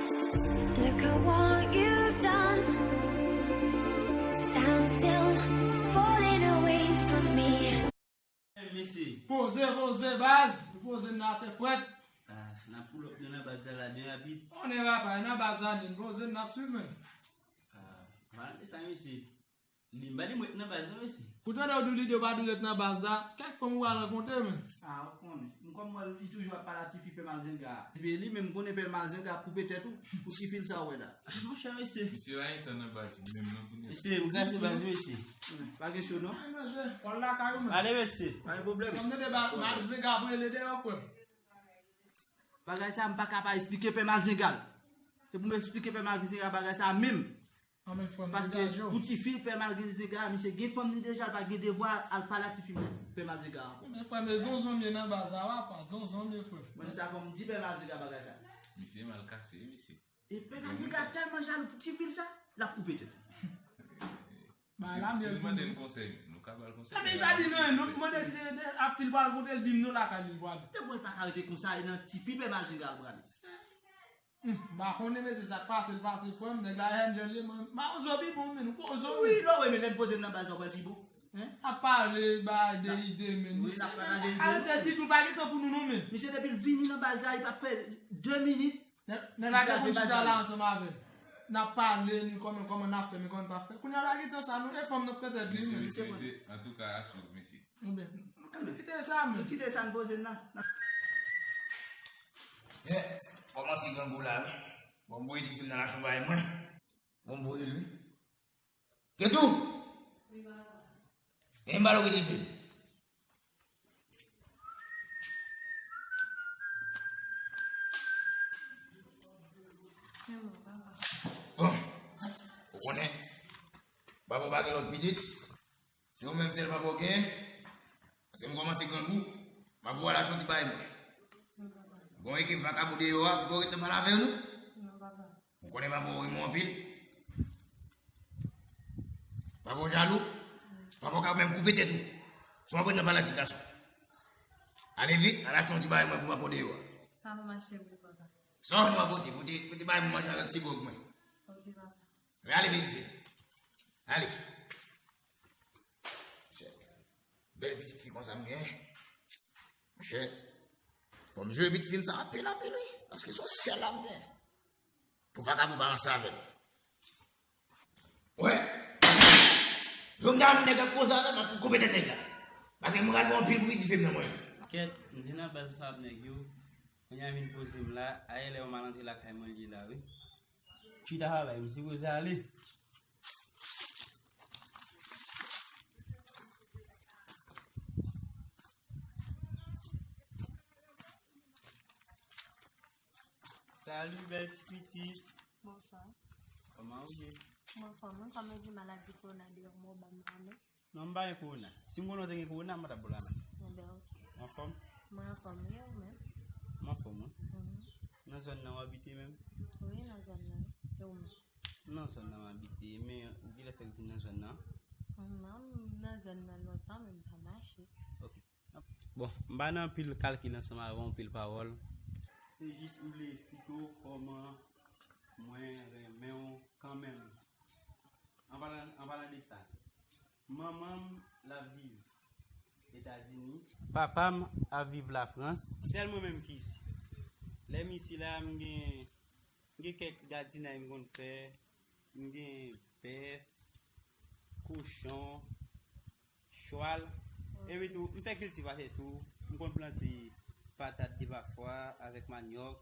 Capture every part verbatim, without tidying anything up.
Look at what you've done. Stand still, falling away from me. Mesye. Poze, poze, baz. Poze n atè frèt. Ah, n ap pull up nou nan baz la, la byen rapid. On est rapide, nan baz la, n poze n ap swiv, men. Ah, malade sa, mesye. Li m pa di m ret nan baz, non, mesye. Pou tande w di w lide w pa di w ret nan baz la, kèk fanm ou pral rankontre, men. Ah, ou konnen. M kòm mwen, li toujou ap pale a tifi Pè Malzenga. Epi li menm konnen Pè Malzenga ap koupe tèt ou pou tifi l sa w wè la. Ah, monchè, mesye. Misye pa gen tan nan baz menm non kounye a. Mesye, m kase baz, mesye. Hmm, pa gen cho, non. Ay, mesye, kòl lakay ou, men. Ale, mesye. Pa gen pwoblèm. Kòm nou de baz, Malzenga ap rele deyò, frè m. Bagay sa, m pa ka pa eksplike Pè Malzenga. E pou m eksplike Pè Malzenga bagay sa menm. Paske pou tifi Pè Malzenga, misye gen fanm li deja, l pa gen devwa al pale a tifi Pè Malzenga ankò. Men frè m, e zonzon m ye nan baz la, w a pa zonzon m ye, frè m. Mwen, sa fò m di Pè Malzenga bagay sa. Misye mal kase, wi, misye. E Pè Malzenga tèlman jalou pou tifi l sa, l ap koupe tèt li. Ba, si, la, si l mande n konsèy, nou ka ba l konsèy. Ebyen, li pa di nou anyen, nou mande si se de ap fil pral kote l, di m nou lakay li l pral. Te wè l pa ka rete konsa, e nan tifi Pè Malzenga l prale. Hmm, m pa konnen, mesye, sa k pase l pase, frè m, nèg la Angel ye, mwen, mawozo pi bon, men, ou pozo, wi, lè w renmen lè n poze m nan baz la, w pral pi bon. Hein? Ap pale, bay de ide, men. Wi, n ap pataje ide. Arete di tou, pa gen tan pou nou, non, men. Misye, depi l vini nan baz la, li p ap fè de minit. Nèg, nèg la te konn chita la ansanm avè m. N ap pale, nou kòman, kòman n ap fè, men kòman n p ap fè. Kounye a la gen tan sa, nou, e fanm nan pran tèt li, men. Mesye, mesye, antouka, a swiv, mesye. Ebyen, nou kite sa, men. Nou kite sa, n poze n la. Yeah, kòmanse grangou la, wi. Bon, m voye ti fi m nan lachanm bay mwen. Bon, m voye l, wi. Ketou! Wi, papa. Gen balo ki te fè. Bon, ou konnen, papa w pa gen lòt pitit. Se ou menm sèl papa w gen. Paske m kòmanse grangou, m ap ba w al achte yon ti bagay mwen. Gon ekip vakabon deyò a, pou yo ret nan pale avè nou. Ou konnen papa w renmen w anpil. Papa w jalou. Papa w ka menm koupe tèt ou. Si w ap ret nan pale a ti gason. Ale vit, al achte yon ti bagay mwen pou papa w deyò a. Sa pou m achte pou papa? Sa w ap pote, pote, pote bagay pou manje avèk ti gwòg mwen. Ok, papa. Men ale vit vit. Ale. Bèl pitit fi konsa m gen. Monchè, fò m jwe pitit fi m sa anpil, anpil, wi. Paske se yon sèl la m gen. Pou vakabon pa ranse avè l. Wè. Jodi a, nèg ap koze avè m, m ap koupe tèt nèg la. Paske m pral gen anpil pou pitit fi m nan mwen. Kèt, m te nan baz ansanm ak nèg yo. Kounye a vin poze m la, ayè lè yo mal antre lakay mwen li la, wi. Chita la, m sipoze ale. Salut, bèl ti pitit. Bonswa. Kòman ou ye? Mwen anfòm, wi. Kòm yo di maladi kowona deyò, mwen ba m la men. Non, m pa gen kowona. Si m konnen w te gen kowona, m pa t ap ba w la men. Enben, ok. Ou anfòm? Mwen anfòm, wi, ou menm? M anfòm, wi. Mhm. Nan zòn nan w abite menm? Wi, nan zòn nan. E ou menm? Nan zòn nan m abite, men ou kilè fèk vin nan zòn nan? Non, m nan zòn nan lontan, men m pa mache. Ok. Bon, m pa nan anpil kalkil ansanm avè w, anpil pawòl. Se jis m vle eksplike w kòman mwen renmen w kanmenm. An palan, an palan de sa, manman m, l ap viv Etazini. Papa m ap viv Lafrans. Sèl mwen menm ki isi. Lè m isi la, m gen, m gen kèk gadinay m konn fè. M gen bèf, kochon, chwal. Epi tou, m fè kiltivatè tou. M konn plante patat de pafwa avèk manyòk.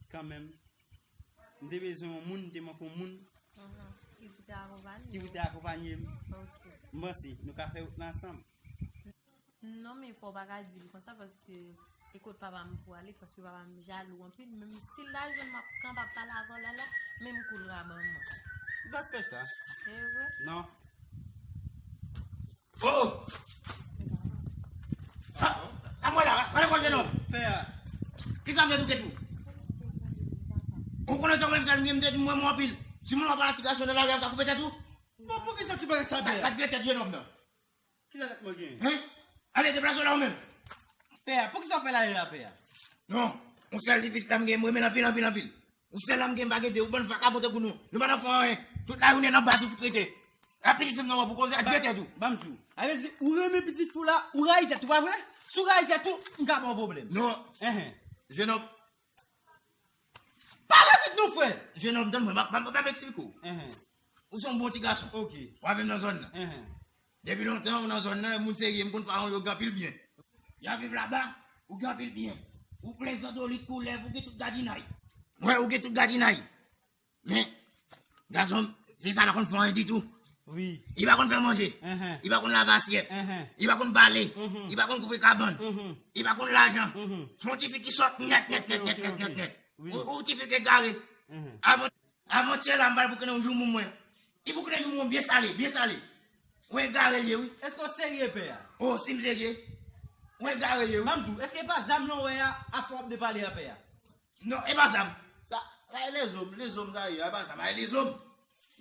Kanmenm, m te bezwen yon moun, m te manke yon moun. Mhm. Ki pou te akonpanye w. Ki pou te akonpanye m. Ok. M panse, nou ka fè wout la ansanm. Non, men fò w pa ka di l konsa, paske e kot papa m pou ale, paske papa m jalou anpil. Menm si l ta jwenn m ap kanpe ap pale avè w la la, menm kou l ka ban mwen. M p ap fè sa. E vre? Non. Oh! Ah, ah, mwen la, pale mwen, jenòm. Pè a. Kisa m fè tou, Ketou? Ou konnen sa mwen fè, m te di mwen, mwen anpil. Si moun ap pale a ti gason nan lari a, m ka koupe tèt ou. Bon, poukisa ti bagay sa, pè a? Gad, gad vye tèt jenòm nan. Kisa tèt mwen genyen? Hein? Ale, deplase w la ou menm. Pè a, poukisa w fè l ale la, pè a? Non, yon sèl ti pitit la m gen, m renmen l anpil, anpil, anpil. Ou sèl la m gen, m pa gen de, ou bann vakabon tankou nou. Nou pa nan fè anyen. Tout lajounen nan baz ou tout rete. Epi pitit fi m nan wè pou koze ak vye tèt ou. Ban m di w. A vle di, ou renmen pitit fi w la, ou rayi tèt ou, pa vre? Si w rayi tèt ou, m ka ba w pwoblèm. Non. Enhen. Jenòm. Pa rezid non, frè. Jenòm, tann mwen, m ap, m ap, m ap eksplike w. Enhen. Ou se yon bon ti gason. Ok. W ap viv nan zòn nan. Enhen. Depi lontan, ou nan zòn nan, e moun serye, m konn paran w yo gen anpil byen. Y ap viv laba, ou gen anpil byen. Ou plen zandolit, koulèv, ou gen tout gadinay. Wi, ou gen tout gadinay. Men, gason, fi sa pa konn fè anyen ditou. Wi. Li pa konn fè manje. Enhen. Li pa konn lave asyèt. Enhen. Li pa konn bale. Mhm. Li pa konn kouvri kabann. Mhm. Li pa konn lajan. Mhm. Se yon ti fi ki sòt nèt, nèt, nèt, nèt, nèt, nèt, nèt. Wi. Ou, ou ti fi ki egare. Mhm. Avan Avantyè la, m pral boukennen yon joumoun mwen. Li boukennen joumoun byen sale, byen sale. Ou egare l ye, wi. Èske w serye, pè a? O, si m serye. Ou egare l ye, wi. Ban m di w, èske e pa zam lan w wè a, afè w ap depale a, pè a? Non, e pa zam. Sa, sa e lezòm, lezòm sa ye, e pa zam, sa e lezòm.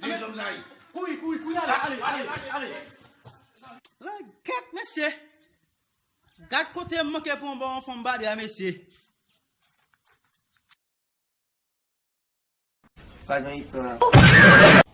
Lezòm sa ye. Kouri, kouri, kouri, ale, ale, ale, ale. Lan gèt, mesye. Gad kote m manke pran yon bon fanm bade a, mesye. Pa jwenn istwa.